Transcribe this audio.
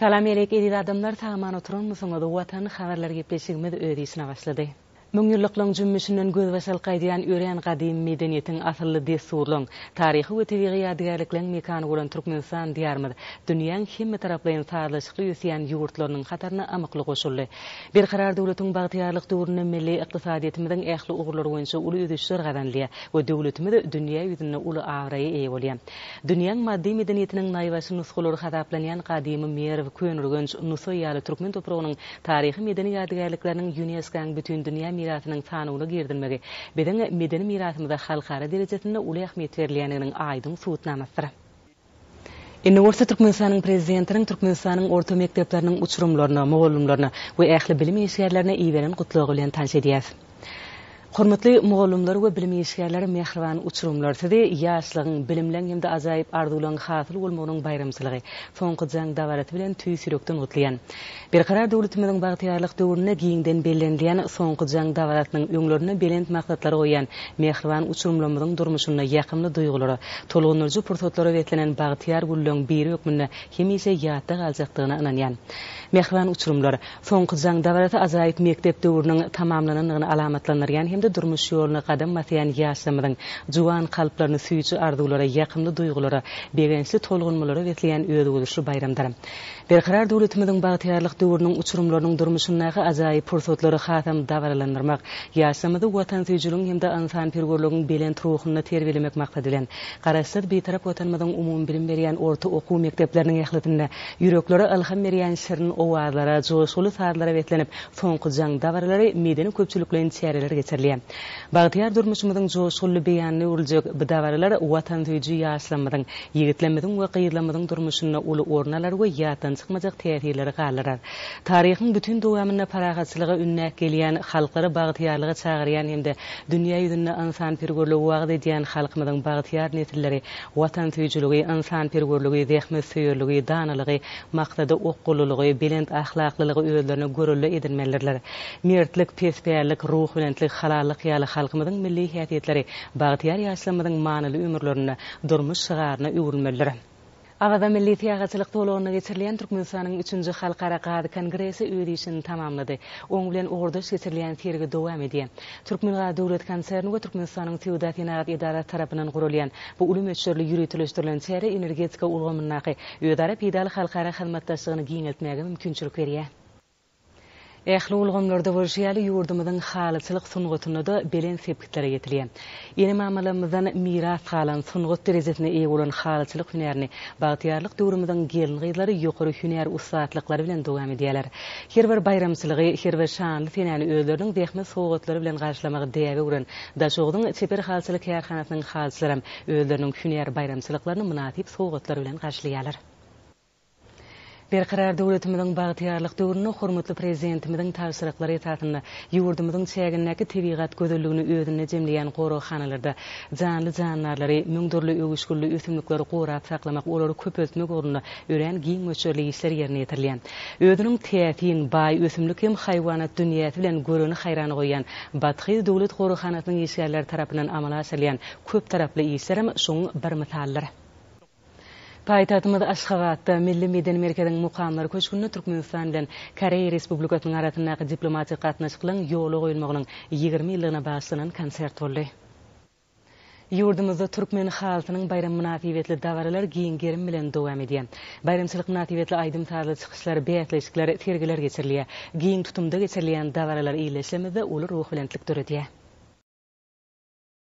Salam ýelek eziz adamlar sag-aman oturanmysyňyz Watan habarlar gepleşigimiz öz işine başlady. Müňýyllyklaryň jümmüşinden gözbaş alyp gaýdýan örän gadymy medeniýetiň, asylly dessurlaryň, taryhy we tebigy ýadygärlikleriň mekany bolan Türkmenistan Diýarymyz dünýäň hemmetaraplaýyn sazlaşykly ösýän ýurtlarynyň hataryna ymykly goşuldy. Berkarar döwletiň bagtyýarlyk döwründe milli ykdysadyýetimiziň ähli ugurlary boýunça uly ösüşler gazanylýar we döwletimiz dünýä ýüzünde uly abraýa eýe bolýar. Dünýäň maddy medeniýetiniň naýbaşy nusgalary hasaplanýan gadymy Merw, Köneürgenç, Nusaý ýaly türkmen topragynyň taryhy-medeni ýadygärlikleriniň ÝUNESKO-nyň Bütindünýä mirasynyň sanawyna girizilmegi biziň medeni mirasymyza halkara derejesinde uly ähmiýet berilýändiginiň aýdyň subutnamasydyr. Indi bolsa Türkmenistanyň Prezidentiniň Türkmenistanyň orta mekdepleriniň uçurymlaryna, mugallymlaryna we ähli bilim işgärlerine iberen gutlagy bilen tanyş edýäris. Hormatly mugallymlar we bilim işgärleri, mähriban uçurymlar! Sizi ýaşlygyň, bilimleň hem-de ajaýyp arzuwlaryň hasyl bolmagynyň baýramçylygy, Soňky jaň dabarasy bilen tüýs ýürekden gutlaýan. Berkarar döwletimiziň bagtyýarlyk döwründe giňden bellenilýän Soňky jaň dabarasynyň öňlerinde belent maksatlary goýýan mähriban uçurymlarymyzyň durmuşynda ýakymly duýgulara, tolgundyryjy pursatlara beslenen bagtyýar günleň biri hökmünde hemişe ýatda galjakdygyna ynanýan. Mähriban uçurymlar! Soňky jaň dabarasy ajaýyp mekdep döwrüniň tamamlanandygyny alamatlandyrýan hem-de durmuş ýoluna gadam basýan ýaşlarymyzyň juwan kalplaryny süýji arzuwlara, ýakymly duýgulara, begençli tolgunmalara besleýän özboluşly baýramdyr. Berkarar döwletimiziň bagtyýarlyk döwrüniň uçurymlarynyň durmuşyndaky ajaýyp pursatlary hasam dabaralandyrmak, ýaşlarymyzy watansöýüjiligiň hem-de ynsanperwerligiň belent ruhunda terbiýelemek maksady bilen, Garaşsyz, Bitarap Watanymyzyň umumybilim berýän orta okuw mekdepleriniň ählisinde Ýüreklere ylham berýän şirin owazlara, joşguly sazlara beslenip, soňky jaň dabaralary, medeni-köpçülikleýin çäreler geçirilýär. Bagtyýar durmuşymyzyň joşgunly beýanyna öwrüljek bu dabaralar watansöýüji ýaşlarymyzyň, ýigitlerimiziň we gyzlarymyzyň durmuşynda uly orun alar we ýatdan çykmajak täsirleri galdyrar. Taryhyň bütin dowamynda parahatçylyga ündäp gelýän, halklary bagtyýarlyga çagyrýan hem-de dünýä ýüzünde ynsanperwerligi wagyz edýän halkymyzyň bagtyýar nesilleri Watansöýüjiligi, ynsanperwerligi, zähmetsöýerligi, danalygy, maksada okgunlylygy, belent ahlaklylygy özlerine görelde edinmelidirler. Mertlik, pespällik, ruhubelentlik, halallyk ýaly halkymyzyň milli häsiýetleri bagtyýar ýaşlarymyzyň manyly ömürlerinde durmuş şygaryna öwrülmelidir. Awaza milli syýahatçylyk zolagynda geçirilýän Türkmenistanyň üçünji Halkara gaz kongresi öz işini tamamlady. Oň bilen ugurdaş geçirilýän sergi dowam edýär. Türkmengaz döwlet konserni we Türkmenistanyň Söwda-senagat edarasy tarapyndan guralýan bu uly möçberli ýöriteleşdirilen çäre energetika ulgamyndaky özara peýdaly halkara hyzmatdaşlygyny giňeltmäge mümkinçilik berýär. Ähli ulgamlarda bolşy ýaly, ýurdumyzyň halyçylyk sungatynda-da belent sepgitlere ýetilýär. Ene-mamalarymyzdan miras galan, sungat derejesine eýe bolan halyçylyk hünärini bagtyýarlyk döwrümiziň gelin-gyzlary ýokary hünär ussatlyklary bilen dowam edýärler. Her bir baýramçylygy, her bir şanly senäni özleriniň zähmet sowgatlary bilen garşylamagy däbe öwren Daşogzuň çeper halyçylyk kärhanasynyň halyçylaram özleriniň hünär baýramçylyklaryny mynasyp sowgatlar bilen garşylaýarlar. Berkarar döwletimiziň bagtyýarlyk döwründe hormatly Prezidentimiziň tabşyryklary esasynda ýurdumyzyň çägindäki tebigat gözelligini özünde jemleýän goraghanalarda janly-jandarlary, müň dürli öwüşginli ösümlikleri gorap saklamak, olary köpeltmek ugrunda örän giň möçberli işler ýerine ýetirilýär. Özüniň täsin, baý ösümlik hem haýwanat dünýäsi bilen göreni haýrana goýýan Bathyz döwlet goraghanasynyň işgärleri tarapyndan amala aşyrylýan köptaraply işlerem şoň bir mysalydyr. Paýtagtymyz Aşgabatda, Milli medeni merkeziň Mukamlar köşgünde Türkmenistan bilen Koreýa Respublikasynyň arasyndaky diplomatik gatnaşyklaryň ýola goýulmagynyň 20 ýyllygyna bagyşlanan konsert boldy. Ýurdumyzda Türkmen halysynyň baýramy mynasybetli dabaralar giň gerim bilen dowam edýär. Baýramçylyk mynasybetli aýdym-sazly çykyşlar, bäsleşikler, sergiler geçirilýär. Giň tutumda geçirilýän dabaralar ildeşlerimizde uly ruhubelentlik döredýär.